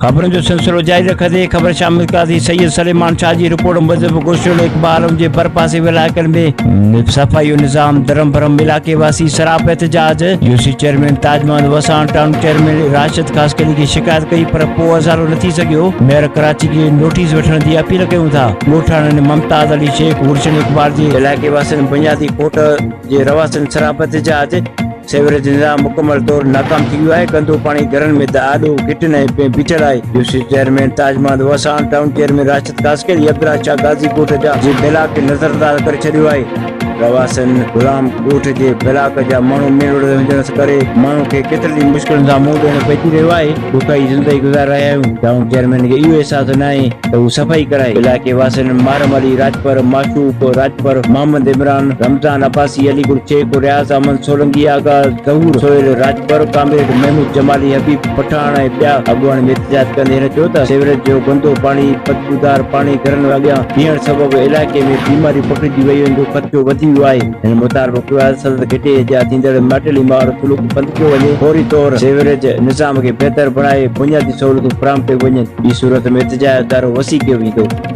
خبرن جو سلسلو جاري رکندي خبر شامل قاضي سيد سليمان شاهه جي رپورٽ موجب گلشن اقبال جي ڀرپاسي علائقن ۾ صفائي جو نظام درهم برهم علائقي واسي سراپ احتجاج UC chairman Taj Muhammad Wassan town chairman Rashid Khaskheli کي شڪايت ڪئي پر پو ازالو نه ٿي سگهيو ميئر ڪراچي کي نوٽيس وٺڻ جي اپيل ڪيون ٿا ڳوٺاڻن ممتاز علي شيخ گلشن اقبال جي علائقي واسين بنيادي کوٽ جي رهواسين سراپ احتجاج سيوريج نظام مڪمل طور ناڪام ٿي ويو آهي، گندو پاڻي گهرن ۾ ته آڏو گهٽين ۽ ۾ بيٺل آهي، UC chairman Taj Muhammad Wassan, town chairman Rashid Khaskheli, Abdullah Shah Ghazi ڳوٺ جا جي بلاڪ کي نظرانداز ڪري ڇڏيو آهي، رهواسين غلام ڳوٺ جي بلاڪ جا ماڻهو مين روڊ تي هجڻ ڪري ماڻهن کي ڪيترن ئي مشڪلن سان منهن ڏيڻو پئجي رهيو آهي، ڏکئي زندگي گذاري رهيا آهيون، ٽائون چيئرمين کي اهو احساس ناهي ته هو صفائي ڪرائي، علائقي واسين محرم علي راڄپر، معشوق راڄپر، محمد عمران، رمضان عباسي، علي گل شيخ، رياض احمد سولنگي، آغا ظهور، سهيل راڄپر، ڪامريڊ محمود جمالي، حبيب پٺاڻ ۽ ٻيا اڳواڻن ۾ احتجاج ڪندي هن چيو ته سيوريج جو گندو پاڻي، بدبودار پاڻي گهرن اڳيان بيهڻ سبب علائقي ۾ بيماريون پکڙجي ويون جو خدشو وڌي ويو آهي. هن مطالبو ڪيو آهي ته سندس گهٽي جا ٿيندڙ ماٽيلي مار سلوڪ بند ڪيو وڃي، فوري طور سيوريج نظام کي بهتر بڻائي بنيادي سهولتون فراهم ڪيون وڃن، ٻي صورت ۾ احتجاج جو دائرو وسيع ڪيو ويندو.